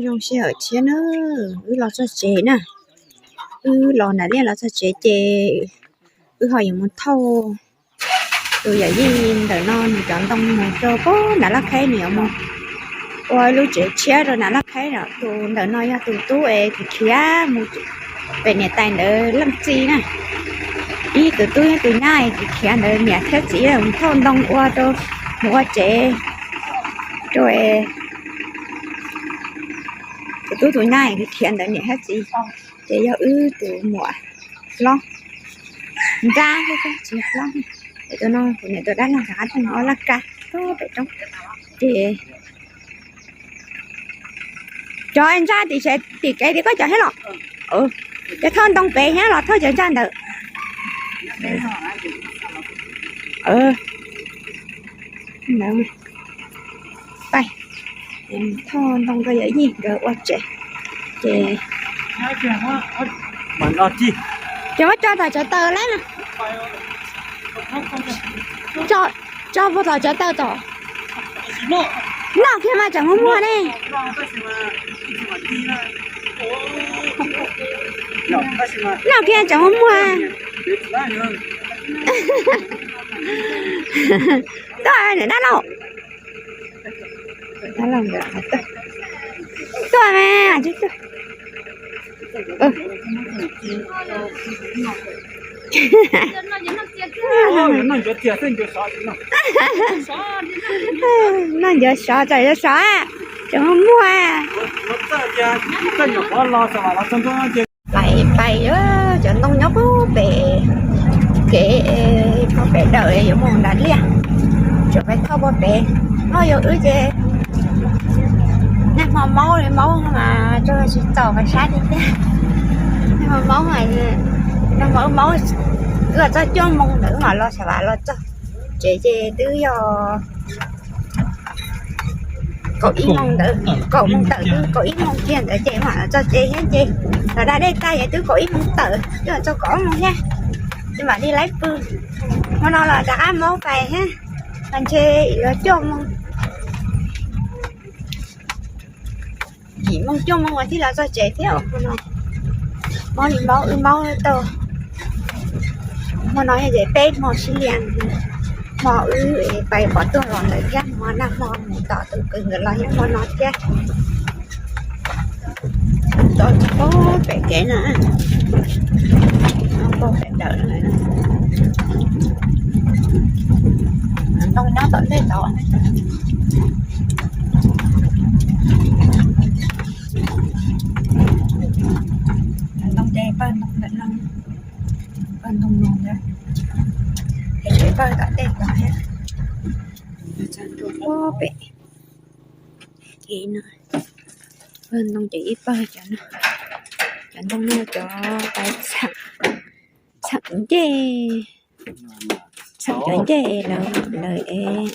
Zoo sij hawm tshiab na, wb los txog tsev na, wb los nram liaj los txog tsev ces wb ho yuav mus thauj tus yawm yij ntawm no nws cov ntoo mus rau pem nram Laj Khaib, nws yuav mus ua lub tsev tshiab rau nram Laj Khaib no. Tus ntawm no yog tus tub es kuv khiav mus pem niam tais ntawd leej txiv na. Ib tus tub thiab tus nyab es kuv khiav ntawd niam thiab txiv mus thauj ntoo ua rau, mus ua tsev rau tus tub tus nyab es kuv khiav ntawd niam thiab txiv. Ces yog wb tus muam hlob nrab thiab tsis hlob, es tus no kuv niam tus dab laug rov qab tuaj mus ua laj kab pem roob. Ces cov ntsaj tim, tim kev tim koj cov thiab los? Ces thauj ntoo pem thiab los thauj cov ntsaj ntawd? Thauj ntoo rau yawm yij nkawd ua tsev. Ces, ces muab tso tom tsawv taws lawm na. Tso puag tom tsawv taws tom. Noj kiag mas tseem muag muag ne. Noj kiag tseem muag muag. Tuaj, dab laug. Tuaj mas. Noj ncov sov, txawm yuav sov, tseem muag. Pais pais, cov ntoo nyob puag pem kev, puag pem dawm yuav mus nram liaj, tsuas pais thauj puag pem. Noj yog wb ces nag hmo maub li maub mas tsis txaus pais sab tiag tiag. Nag hmo maub, nag hmo wb maub, wb los txog cuaj moos ntawd wb mam los xav vam los txog tsev ces twb yog kaum ib moos ntawd, kaum moos tawm twb kaum ib moos kiag ntawd ces mam los txog tsev thiab ces los da dej tag ces twb kaum ib moos tawm twb los txog kaum ob moos thiab, ces mam li laib pw. Hmo no los rov qab maub pais thiab, los ntshe yuav cuaj moos, yim moos cuaj moos uas thiaj los txog tsev thiab. Hmo no maub li maub wb maub tau. Hmo no yog ces peb hmo sib lias, hmo wb pais pov tuag los ntawd thiab, hmo nag hmo mus tom tus kwv nkawd los yog hmo no thiab. Tau tsis paub pem kev no, paub pem dawm no. Ntoo nyob tom ntej tod. Ntoo ces pawg ntoo ntawm no, pawg ntoo no ntag, ces pawg tom ntej tod thiab. Txog rau pem kev no, pawg ntoo ces ib pawg cov no, cov ntoo no cov tais txheem, txheem ncej, txheem cov ncej lawv, lawv es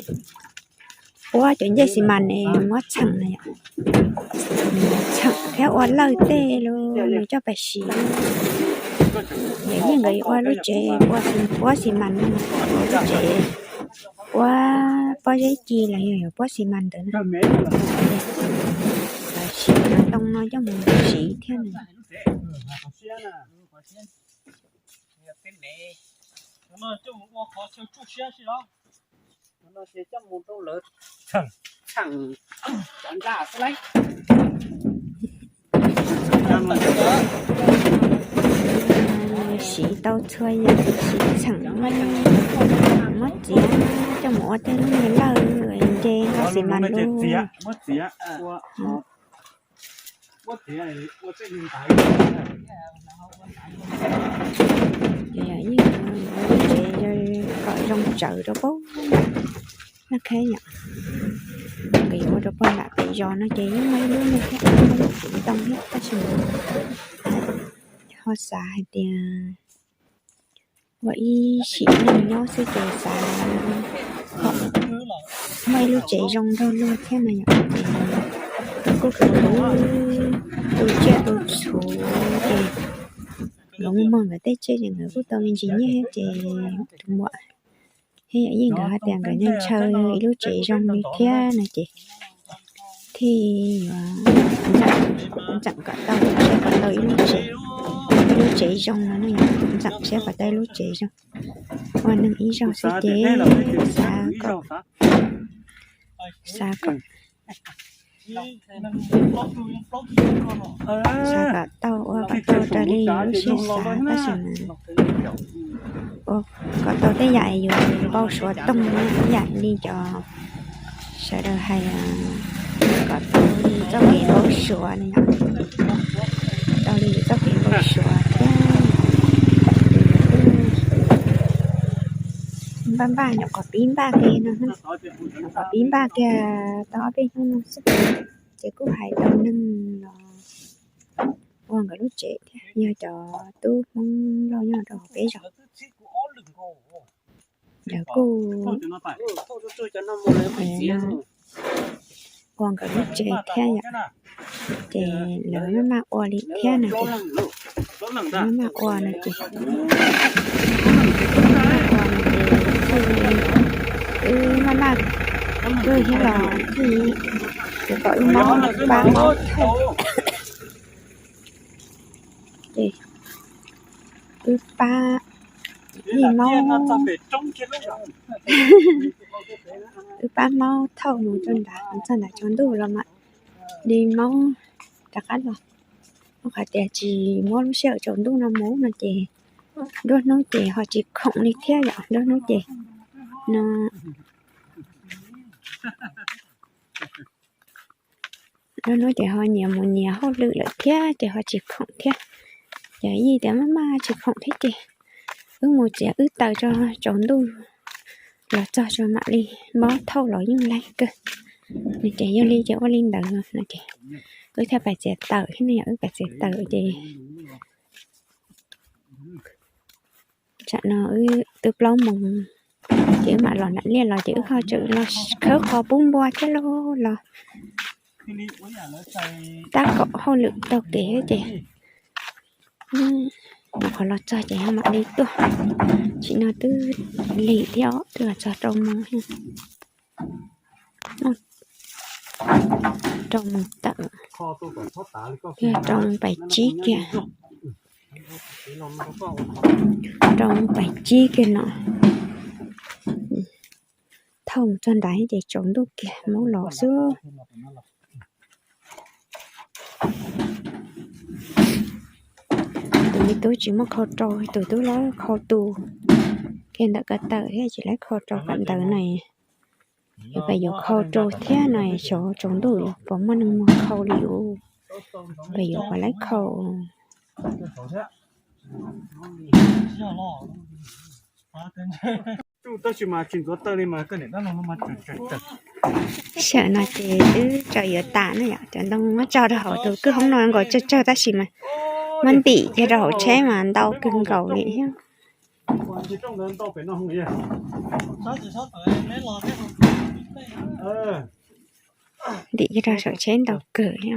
puab cov ncej xi mas es muab txheem na yom. Txheem thiab ua lawj tej los nws coj pais siv. Yawm yij nkawd ua lub tsev puab xi mas, ua lub tsev puab, pob zeb ci los yog yuav puab xi mas ntawd na. Lawv siv cov ntoo no coj mus siv thiab na. Siv tau txhua yam, siv txheem, muab txiav coj mus ua tej lub niag lawj nce nqaij xi mas lub. Ces yog ib lub tsev kom zoo tsawv rau pem Laj Khaib yom. Nkawd yuav ua rau pem nram pem zos no ces yeej muaj ib lub no thiab, muaj ib lub tsev ntoo thiab tab sis ho xav hais tias ua ib sim neej nyob xwb ces xav muaj ib lub tsev zoo nrog luag thiab no yom. Ces kuj tu tsiaj tu txhuv ces nkawd muaj muag nkawd tej tsiaj ces nkawd kuj tau me ntsis nyiaj thiab ces tus muam thiab yawm yij nkawd hais tias nkawd ntshaw ib lub tsev zoo li thiab no ces thiaj yuav ntshaw Ntxeem kom tau, siab kom tau ib lub tsev, ib lub tsev zoo no ne, ntxeem siab kom tau ib lub tsev zoo. Ua neeg ib zaug xwb ces xav kom, xav kom, xav kom tau ua kom tau raws li lub siab xav tab sis mas ua kom tau tej yam yus npau suav toog, tej yam li cov sawv daws hais kom tau li txoj kev npau suav no, tau li txoj kev npau suav thiab. Npaj npaj nyuam qhuav pib npaj kiag no, nyuam qhuav pib npaj kiag tau ob peb hnub no xwb, ces kuj hais tau neeg los ua nkawd lub tsev thiab, yog cov tub Hmoob loj nyob rau hauv peb zos, lawv kuj ua nkawd lub tsev thiab yom, ces lawv maj maj ua li thiab no ces, lawv maj maj ua no ces, maj maj ua no ces, wb maj maj kawg thiab los thiaj yuav kom wb mob pab mob thauj. Ces wb pab li mob, wb pab mob thauj mus rau nrad, txog nrad tsaus ntuj los mam li mob rov qab los. Muab qhov tias tsis muab lub sij hawm tsaus ntuj no mus no ces nruab hnub ces ho tsis khoom li thiab yom, nruab hnub ces no, nruab hnub ces ho nyias mus nyias hauj lwm lawm thiab ces ho tsis khoom thiab. Ces yij tias maj maj tsis khoom thiab ces wb mus txiav wb taws tso, tsaus ntuj los txog tso mam li mob thauj los yeej laij kawg. Ces yog li ces ua li ntawd no ces wb thiaj pais txiav taws thiab ne, yog wb pais txiav taws ces tsam no wb twb plaub moos ces wb mam los nram liaj los ces wb ho tseem los khawb qhov pub npua thiab lauj, los tab kaum hauj lwm taug kev ces nyuam qhuav los txog ces ho mam li tuaj. Tsim no twb lig thiab os, twb los txog rau moos, rau moos tawm, yog rau moos pais tsib kiag, rau moos pais tsib kiag no. Thauj mus txog nrad ces tsaus ntuj kiag mob los xwb. Tus me tub tsis muaj khau rau, tus tub lawv khau tus kiag ntawm ko taw thiab tsis lawv khau rau kawm ntawv na. Yog peb yuav khau rau thiab no xyov tsaus ntuj yuav puas muaj neeg muag khau li ub, peb yuav puas lawv khau. Sij hawm no ces twb tsaws yuav tas ne yom, cov ntoo muab tso rau hauv tus kwj hoob no nkaus tsawg tsawg tab sis mas muab ntim kiag rau hauv tsheb mas ntau kawg nkaus li thiab. Ntim kiag rau saum tsheb ntau kawg li.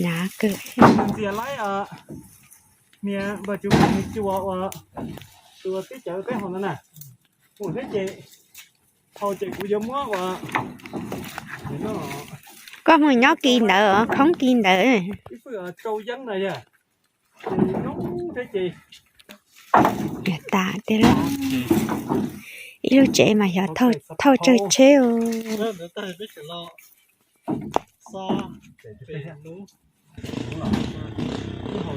Nav kawg. Koj mus nyob kis ntawd, khoob kis ntawd. Tas tiag lauj. Ib lub tsev mas xyov thauj tsawg tsheb.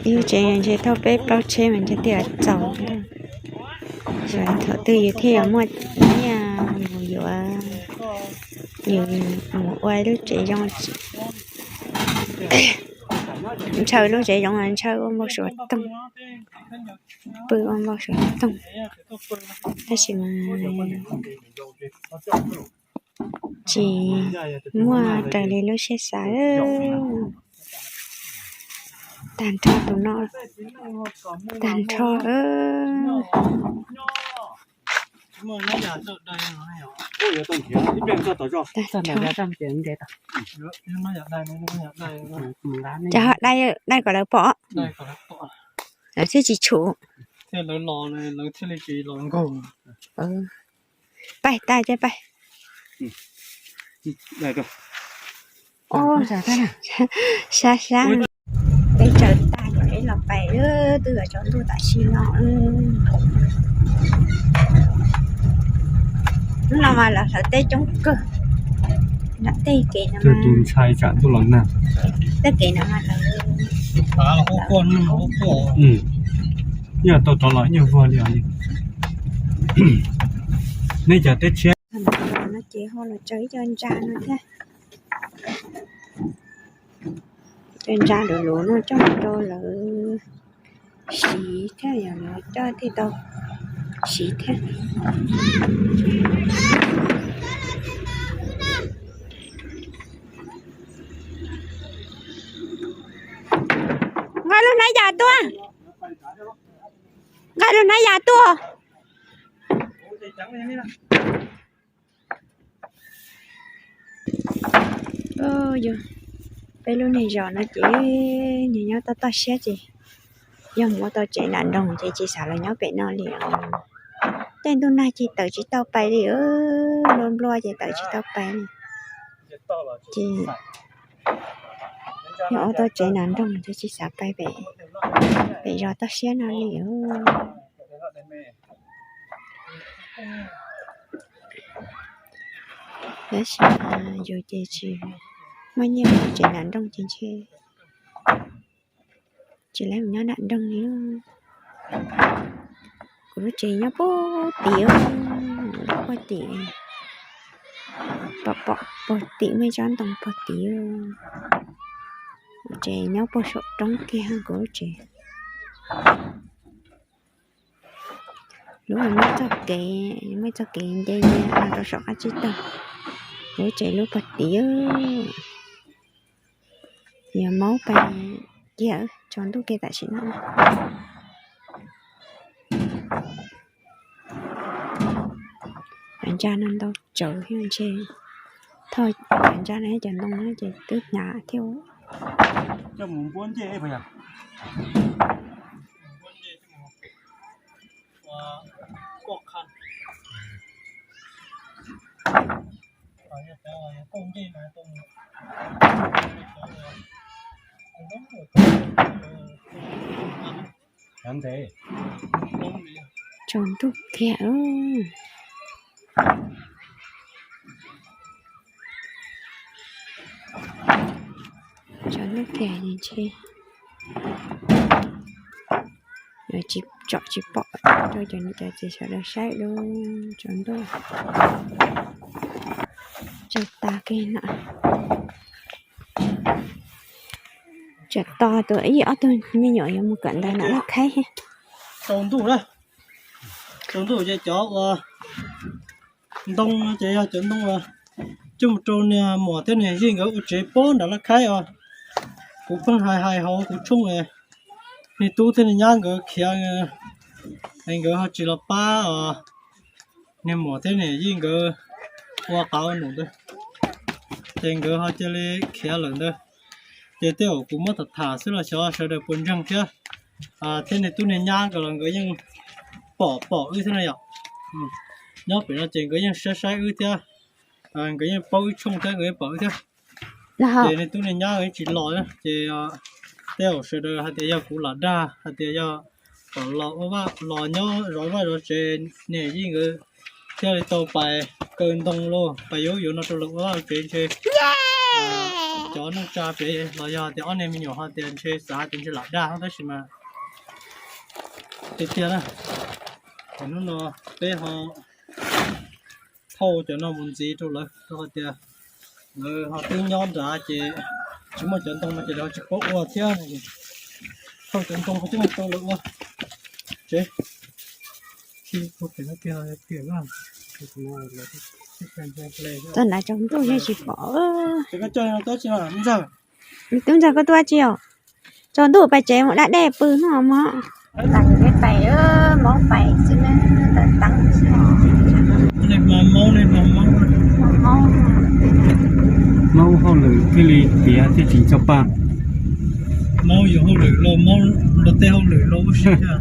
Ib lub tsev ntshe thauj peb plaub tsheb mas ntshe thiaj txaus. Xyov thaum twg yus thiaj yuav muaj nyiaj mus yuav, yus mus ua lub tsev zoo. Ntshaw lub tsev zoo, ntshaw ua npau suav toog, pw ua npau suav toog, tab sis mas tsis muaj raws li lub siab xav. Tag nrho tus no, tag nrho. Tag nrho. Ces ho dai, dai kom lawv pom, lawv thiaj tsis tshum. Pais tas ces pais. Sab sab, peb tsaws tas ces peb los pais, twb yuav tsaus ntuj tam sim no. Hnub no mas lawv hlawv teb coob kawg. Tej kev no, tus ntshai tsam ntuj los nag. Tej kev no mas lawv, yog tau rov los nyuag vuag li os. Nej cov teb tshiab no ces ho los tsaws ib co ntsa no thiab. Cov ntsa luv luv no coj mus rau lawv siv thiab, yog lawv coj thiaj tau siv thiab. Nqa lub hnab yas tuaj, nqa lub hnab yas tuaj. Peb lub niag zos no ces nyob toj toj siab ces yog mus ua tau tsev nram nroog ces tsis xav los nyob pem no li os. Tej ntuj nag ces tawm tsis tau pais li, nplua nplua ces tawm tsis tau pais li. Ces yog ua tau tsev nram nroog ces tsis xav pais pem zos toj siab no li os. Tab sis yus ces tsis muaj nyiaj ua tsev nram nroog ces ntshe tsis lawv nyob nram nroog li. Kuv lub tsev nyob puag tim, puag tim, pom pom puag tim muaj ib tsob ntoo puag tim. Kuv tsev nyob puag saum roob kiag kuv lub tsev. Lub muaj txoj kev, muaj txoj kev nce nce rau saum qab tsib taug. Kuv lub tsev lub puag tim. Yog maub pais kiag, tsaus ntuj kiag tam sim no. Cov ntsa no ntau tsawv thiab ntshe, thauj cov ntsa no cov ntoo no ces twb hnyav thiab. Tsaus ntuj kiag. Tsaus ntuj kiag ntshe tsom tsis pom rau cov niam cov txiv sawv daws saib lub tsaus ntuj. Tsaus tas kiag no. Tsam tos tus ib ob tug me nyuam yuav mus kawm ntawv nram Laj Khaib. Tsaus ntuj na, tsaus ntuj ces cov uas ntoo no ces yog cov ntoo uas coj mus rau niag muam thiab niag yij nkawd ua tsev pob nram Laj Khaib os. Kuv pheej hais hais hauv kuv tshooj, niag tub thiab niag nyab nkawd khiav, es nkawd ho tsis los pab os. Niag muam thiab niag yij nkawd ua qav ua num ntawd, ces nkawd ho cia li khiav lawm ntawd. Ces tej zaum kuv muab tham tham xwb los xyov sawv daws puas ntseeg thiab. Thiab niag tub niag nyab nkawd los nkawd yeej pom pom wb thiab na yom. Nyob pem no ces nkawd yeej saib saib wb thiab, nkawd yeej paub wb tshooj thiab nkawd yeej pom wb thiab. Ces niag tub niag nyab nkawd yeej tsis los na ces tej zaum sawv daws hais tias yog kuv lam dag hais tias yog kom los ua vaj los nyob zov vaj zov tsev, niam yij nkawd thiaj li tau pais kaw ntoo los pais yuav yuav no rau lawv ua vaj ua tsev ntshe cov neej tsa pem los yog tias ob niag me nyuam ho tias ntshe xav hais tias ntshe lam dag tab sis mas tiag tiag na. Hnub no peb ho thauj cov no mus ntxiv rau lawv rau qhov tias lawv ho twb nyob nrad ces tsis muaj cov ntoo no ces lawv tsis paub ua thiab. Thauj cov ntoo ho twb tau lawv ua tsev. Tau nrad tsaus ntuj yeej tsis pom. Tub ntxawg koj tuaj tsis os? Tsaus ntuj pais tsev mus da dej pw hnub mog. Pais, maub pais xwb na, tawm teeb xwb. Maub hauj lwm thiaj li tiav thiaj tsis txog pa. Maub yuav hauj lwm los maub los tej hauj lwm los ua si thiab.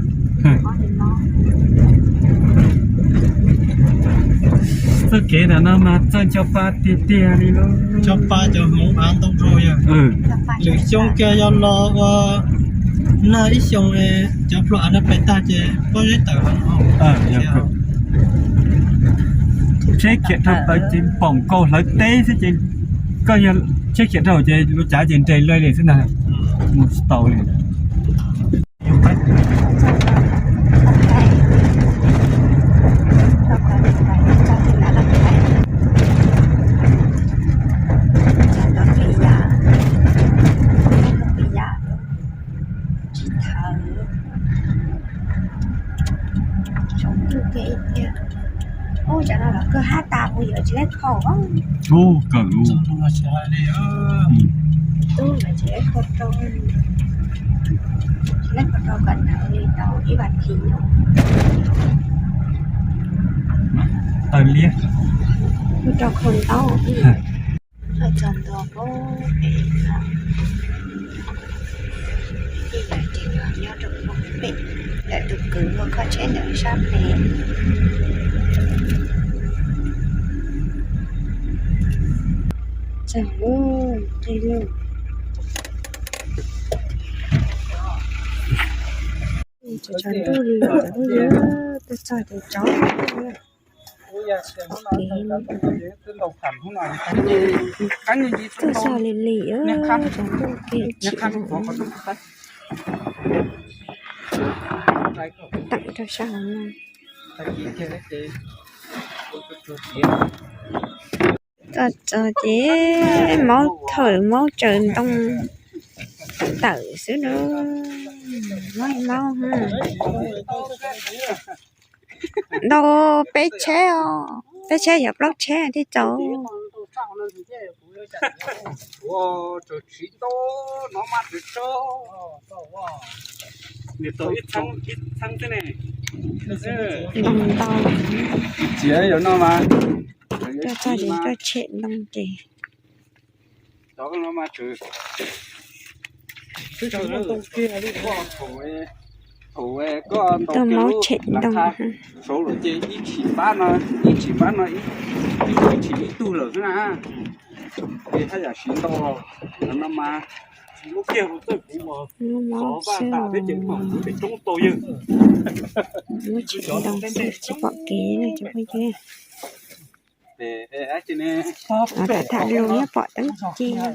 Txoj kev ntawm no mas txawj ncho pa tiag tiag li lauj. Ncho pa cov hmoov av ntau dhau yog. Lwm xyoo kiag yog los ua nag ib xyoo, cov plua av no pes tag ces pob zeb tawm. Tsheb khiav dhau tawm ces npaum nkaus hlawv teb xwb ces koj yog tsheb khiav dhau ces lub cav ces nres lawj li xwb ntag, mus tsis tau li. Ub, cov no los kawg hab tas puas yuav tsis laib khaus. Ub, kawg lub. Tub, tsis laib khaus rau, tsis laib khaus rau kom ntawd li tau ib vas thiv no. Taw liab. Ua rau khaus ntaub. Txog ntua pem no, ib yam ces nyob rau pem, lawv tus kwv ua kho tsheb ntawm sab pem. Txog lub qij lug. Cov ntuj li cov phooj ywg, tuaj txog ces tsaus. Tuaj txog li li, cov ntuj kev tsim. Teem rau sab hauv no. Tuaj txog ces maub thawm maub tsaws ntoo tawm xwb na. Maub maub ha. Ntau peb tsheb os, peb tsheb xyov plaub tsheb thiaj txaus. Ntoo ntau. Tuaj txog ces tuaj tshem ntoo ces. Tuaj maub tshem ntoo. Saud lawm ces ib tshim pab no, ib tshim pab no, ib tshim ib tug lawm xwb na. Ces haj yam siv ntau no mas. Lub kiag hauv txawj kuv mas xov vaj tas thiab ces mam kuv pem roob tau yawg. Muab tshem ntoo xwb tsis pom kev no cov phooj ywg. Tham tham lus nyob pom teeb ci no.